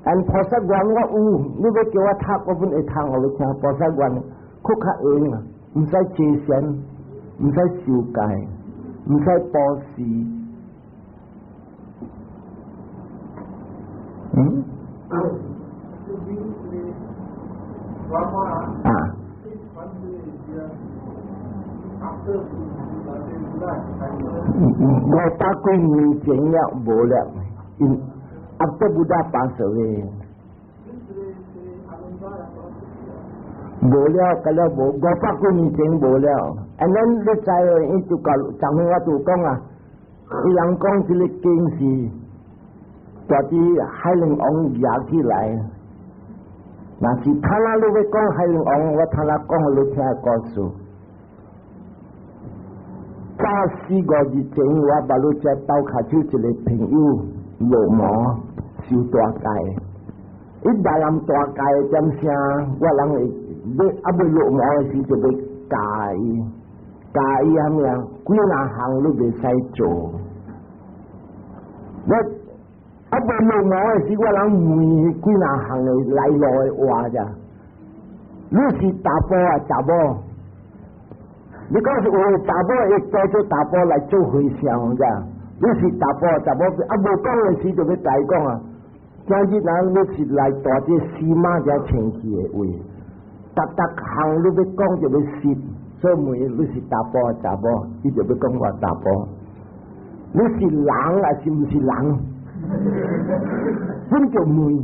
但菩薩願我有，你欲叫我讀，我本會讀，予你聽。菩薩願，閣較閒啊，毋使借錢，毋使受戒，毋使布施。嗯？啊。500幾年前了，無了，因 after Buddha pass away，無了，個了無，500幾年前無了。And then 你知影，伊就教，昨昏我就講啊，伊人講這个經是大佇海龍王舉起來，若是他那你欲講海龍王，我他那講予你聽故事。早四五日前，我捌你遮鬥跤手一个朋友落毛受大戒，伊大人大戒點聲，我人會欲猶未落毛的時就欲教伊，教伊啥物啊？幾若項你袂使做。我猶未落毛的時，我人問幾若項的來路的話咋？你是查埔啊，查某？你講是有查某會做做查埔來做和尚咋？你是查埔查某，啊無講的時就欲共伊講啊。今日人你是來大這司馬遮清氣的位，逐逐項你欲講就欲失，所以問你是查埔查某，伊就欲講我查埔。你是人還是毋是人？本就問。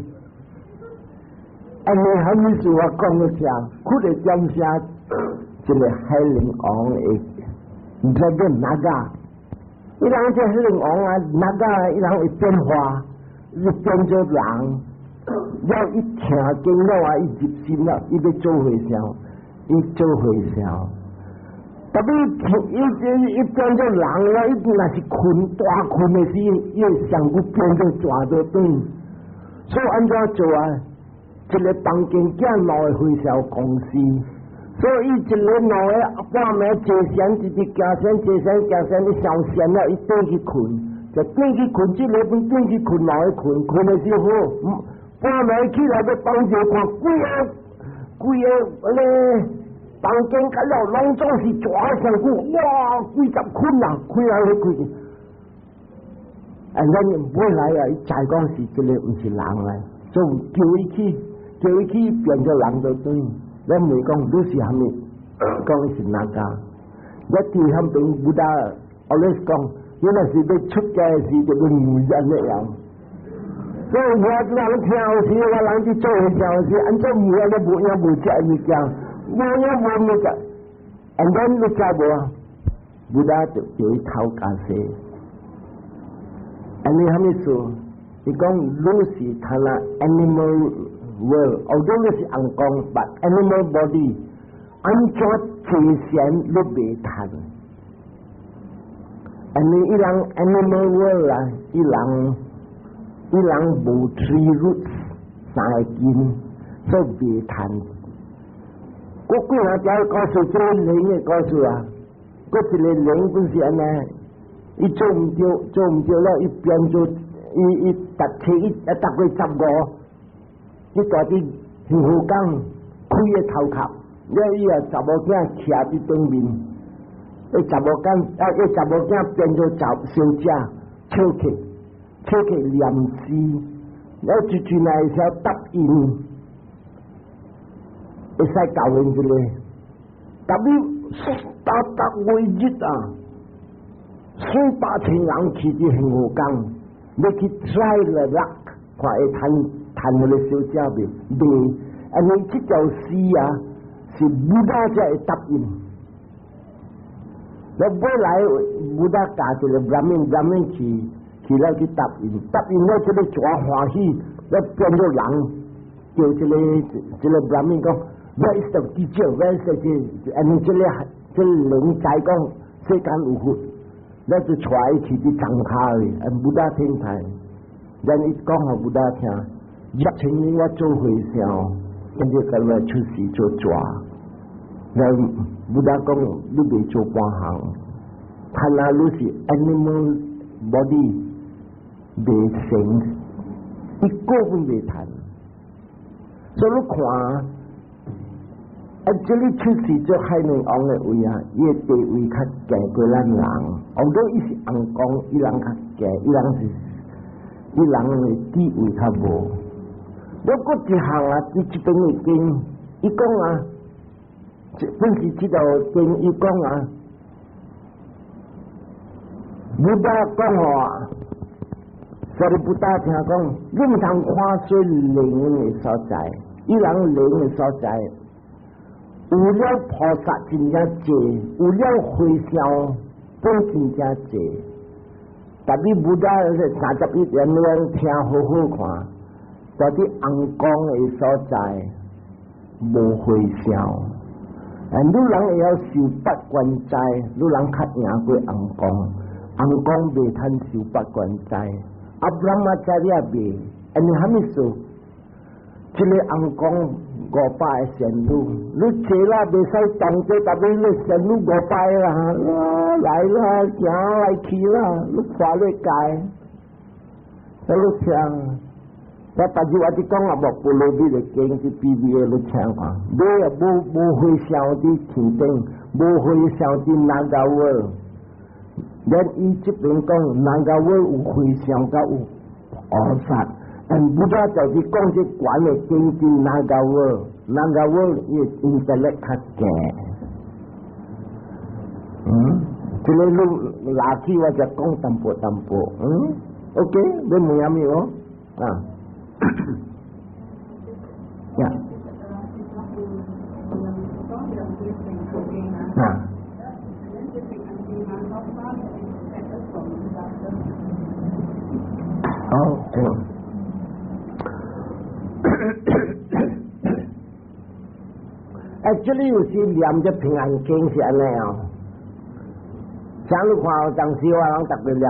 啊，你啥物事我講予聽，佢會點聲？這个海龍王的，這個哪個？伊人這海龍王啊，哪個？伊人會變化，伊變做人，了伊聽經了啊，伊入心了，伊欲做和尚，伊做和尚。特別伊伊變做人了，伊若是睏大睏的時，伊會上骨變做蛇都轉。所以按怎做啊？一个房間寄兩个和尚公司，所以一个兩个半暝坐禪，直直行禪，坐禪行禪，伊上禪了，伊轉去睏，就轉去睏，這个本轉去睏，兩个睏，睏的時好，半暝起來欲幫助看，規个規个咧房間甲了，攏總是蛇上骨，哇，幾十捆啊，開來開去。啊，咱尾來啊，伊知講是這个毋是人來，所以叫伊去，叫伊去變做人就對。咱問講你是啥物？講伊是哪家？我佇遐邊 Buddha always 講，你若是欲出家的時，就欲問按呢樣。所以我人聽有時，我人去做和尚時，按怎問啊？你無影無食物件，無影無物件，and then 你知無啊？Buddha 就叫伊頭家洗。按呢啥物事？伊講你是睇啦 animal world，although 你是尪公，but animal body，按怎坐禪你袂趁？按呢伊人 animal world 啊，伊人伊人無 three roots 三个根，所以袂趁。我幾下條故事，這個靈的故事啊，閣一个靈本是按呢，伊做毋著，做毋著了，伊變做伊伊逐次伊啊逐月15，伊蹛佇杏河港開个頭殼，了伊啊查某囝徛佇頂面，伊查某囝啊伊查某囝變做查小姐，笑客，笑客念詩，了就進來時候答應，會使教𪜶一個，特別逐逐月日啊，四百千人去佇杏河港，欲去 try the luck，看會趁趁彼个小姐袂？袂，因為這條詩啊，是 Buddha 才會答應。了尾來 Buddha 教一个 Brahmin，Brahmin 去去了去答應，答應了這個蛇歡喜，了變做人，叫這個 Brahmin 講，Where is the teacher？Where is the teacher？因為這個靈知講世間有佛，了就帶伊去佇莊跤裡，啊，Buddha 聽台，咱伊講予 Buddha 聽，1000年我做和尚，跟住佮我出世做蛇。了 Buddha 講你袂做半項，看來你是 animal body 袂成，一個分袂趁。所以你看，啊，這裡出世做海南王的位啊，伊的地位較低過咱人。although 伊是尪公，伊人較低，伊人是伊人的地位較無。了閣一項啊，佇這邊的經，伊講啊，本是這道經伊講啊，Buddha 講話，Sariputta 聽講，你毋通看衰靈的所在，伊人靈的所在，有了菩薩真正濟，有了和尚本真正濟。特別 Buddha 31年了聽好好看，在佇尪公的所在無和尚，啊，你人會曉受八關齋，你人較贏過尪公，尪公袂通受八關齋，啊，Brahmacariya 袂，因為啥物事？這個尪公500個仙女，你坐啦袂使動這，特別你仙女500個啦，來啦，行來去啦，你看你界，你聽。我別日我佇講啊，無波羅蜜的經，佇 PBA 你聽看，無啊無無和尚佇天頂，無和尚佇 Naga world。咱伊這邊講 Naga world 有和尚佮有菩薩，但 Buddha 就是講這懸的經佇 Naga world，Naga world 伊 intellect 較低。這个你拿去我就講淡薄淡薄，OK，你問啥物哦？啊？Ya. 啊。哦，對。Actually 有時念這平安經是按呢哦。像你看當時我人特別念，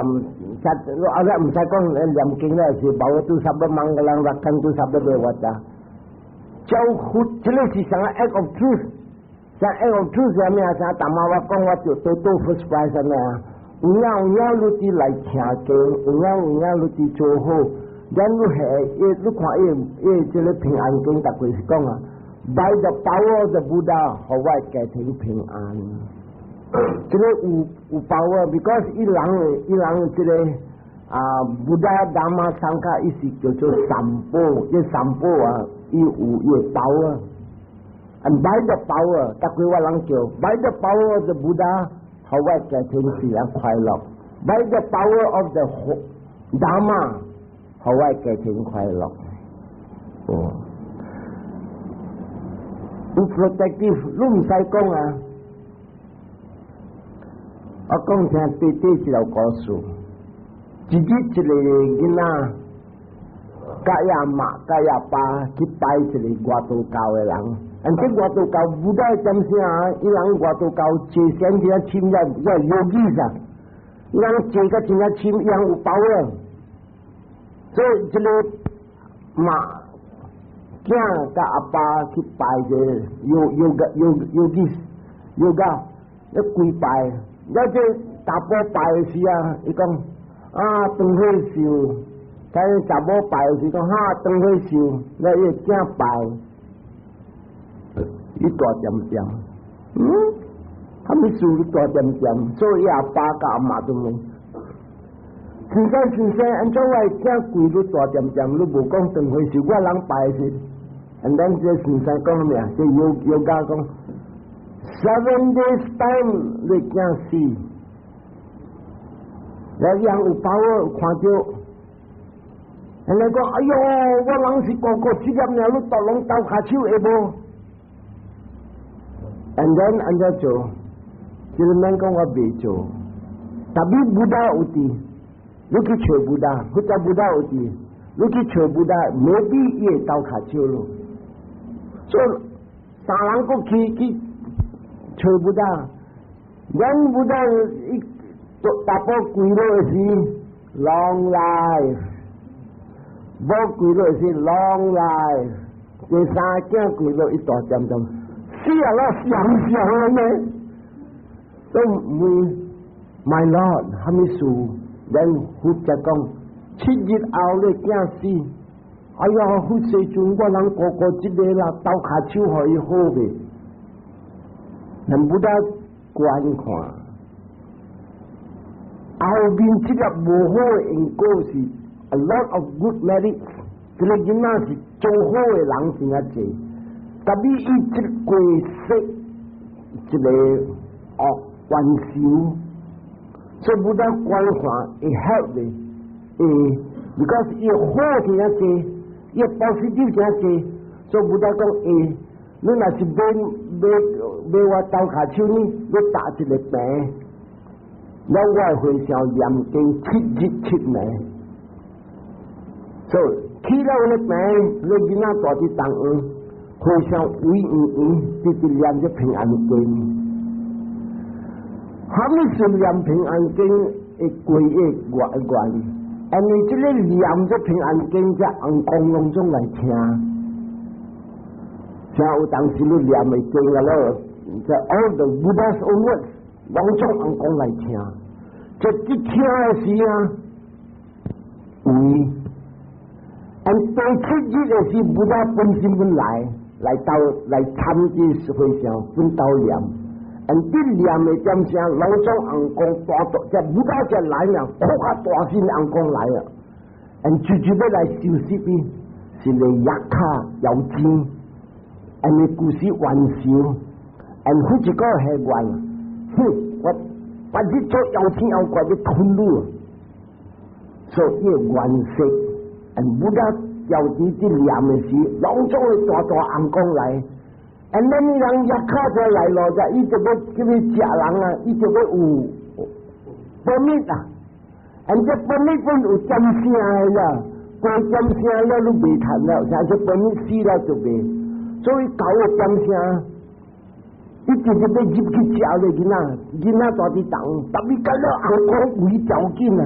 後來毋使講念經咧，是 bhavatu sabba mangalam rakkhantu sabba devata。教佛，這個是啥個 act of truth？啥 act of truth 是啥物啊？啥大媽我講我就得到 first prize 啥物啊？有影有影你佇來聽經，有影有影你佇做好，咱你下伊你看伊伊這個平安經，逐個是講啊，by the power of the Buddha，予我家庭平安。這個有有 power，because 伊人的伊人這個啊，Buddha Dhamma Sangha 伊是叫做三寶，這三寶啊，伊有伊的 power。And by the power，逐個我人叫 by the power of the Buddha，予我家庭自然快樂。By the power of the Dhamma，予我家庭快樂。哦，有 protective，你毋使講啊。我講聽短短一個故事，一日一個囡仔，佮伊媽佮伊爸去拜一個外道教的人，啊，這外道教不知點啥，伊人外道教坐禪真深了，我 yogi 啥，伊人坐甲真正深，伊人有 power，所以這個媽囝佮阿爸去拜這個 yoga yogi yoga 一跪拜。了這查埔拜的時啊，伊講啊，長歲壽，睇查某拜的時講哈，長歲壽，了伊個囝拜，伊大點點，嗯，啥物事你大點點，所以阿爸佮阿媽都問，先生先生，按怎我的囝跪你大點點，你無講長歲壽，我人拜是，and then 這先生講啥物啊？這 yoga 講。7 days time 你囝死，來人有把握看著，人來講，哎喲，我人是個個職業爾，你逐攏鬥跤手會無？And then 按怎做？這個免講我袂做，tapi Buddha 有佇，你去揣 Buddha，或者 Buddha 有佇，你去揣 Buddha，maybe 伊會鬥跤手咯。所以三人閣去去。揣 Buddha，咱 Buddha 伊查埔跪落時 long life，某跪落時 long life，第三囝跪落伊大點鐘，死啊啦，想想呢，都問 My Lord，啥物事？咱佛才講7日後你囝死，哎呀，佛世尊，我人個個這個啦，鬥跤手予伊好未？咱 Buddha 觀看，後面這個無好的因果是 a lot of good merit，這個囡仔是做好的人真啊濟，tapi 伊這過世一個惡冤仇，所以 Buddha 觀看會 help 的，會，because 伊好真啊濟，伊 positive 真濟，所以 Buddha 講會。你若是欲欲欲我鬥跤手呢？你搭一個棚，了我會和尚念經七日七暝，所以起了個棚，你囡仔蹛佇東園，和尚圍圓圓，直直念這平安經。啥物是念平安經的歸依願願？因為這個念這平安經，這尪公攏總來聽。像有當時你念的經啊了，這 all the Buddha's own words，攏總尪公來聽。這一聽的時啊，有，and 第七日的時，Buddha 本身本來來到來參這和尚本到念，and 啲念的點聲，攏總尪公大大，這 Buddha 就來了，哭較大聲尪公來啊，and 直接欲來收拾伊，是個 yakkha 妖精。因為故事冤仇，and 好一個係願，哼，我反正做妖精妖怪欲吞你，所以冤識，and Buddha 掉佇佇念的時，攏總會大大尪公來，and 咱人 yakkha 就來咯，就伊就欲叫伊食人啊，伊就欲有 permit 啊，and 這 permit 本有點聲的啦，過點聲了你袂趁了，像這 permit 死了就袂。所以狗的點聲，伊直直欲入去食咧囡仔，囡仔蹛佇東，特別甲了紅箍圍條緊啊！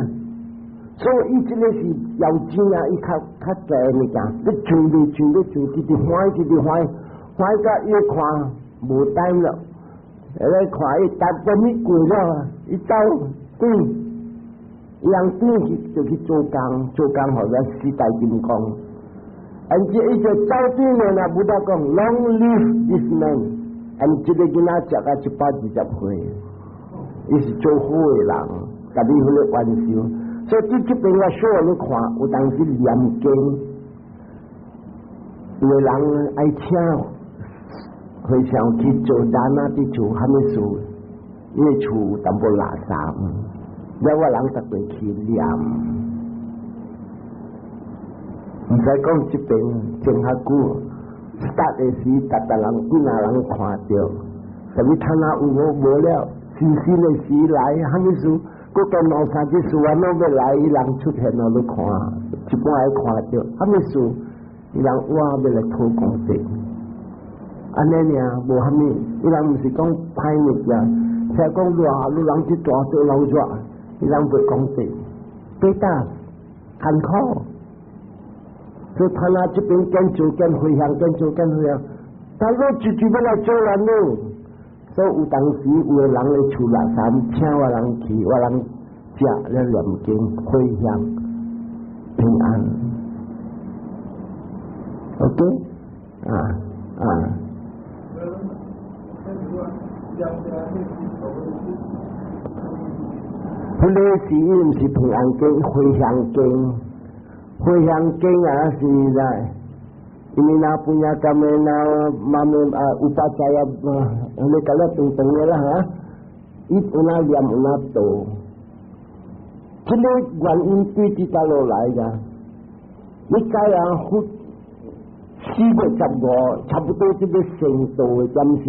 所以伊這個是妖精啊，伊較較濟物件，欲上欲上欲上，直直歡喜，直直歡喜，歡喜甲伊看無 time 了，來看伊逐半暝過了啊，伊走轉，伊人轉去就去做工，做工予咱四大金剛。而且伊就走轉了啦，Buddha 講 Long live this man。按這個囡仔食到120歲，伊是做好的人，共你彼個玩笑。所以佇這邊我小你看，有當時念經，有的人愛請和尚去做 dana 佇厝，啥物事？伊的厝有淡薄垃圾，了我人逐個去念。毋使講這邊真較久。start 的時，逐逐人幾若人看著，啥物攤仔有無無了，新新的時來，啥物事，閣加兩三日事完攏欲來，伊人出現了，欲看，一般愛看著，啥物事，伊人哇欲來討功德，按呢爾，無啥物，伊人毋是講歹物件，聽講熱，你人去大做老熱，伊人袂講德，對噠，艱苦。所以他那這邊跟做跟回向，跟做跟回向，但我直直欲來做人咯。所以有當時有的人咧厝垃圾，請我人去，我人食咧念經回向平安。OK，啊啊。兩彼個是伊毋是平安經，回向經，回向經啊是來，imina puññakammena mame upacaya 你甲了長長的啦哈，伊有哪念有哪做，這個原因對佇佗落來噶？你知影佛4月15，差不多這個成道的點聲。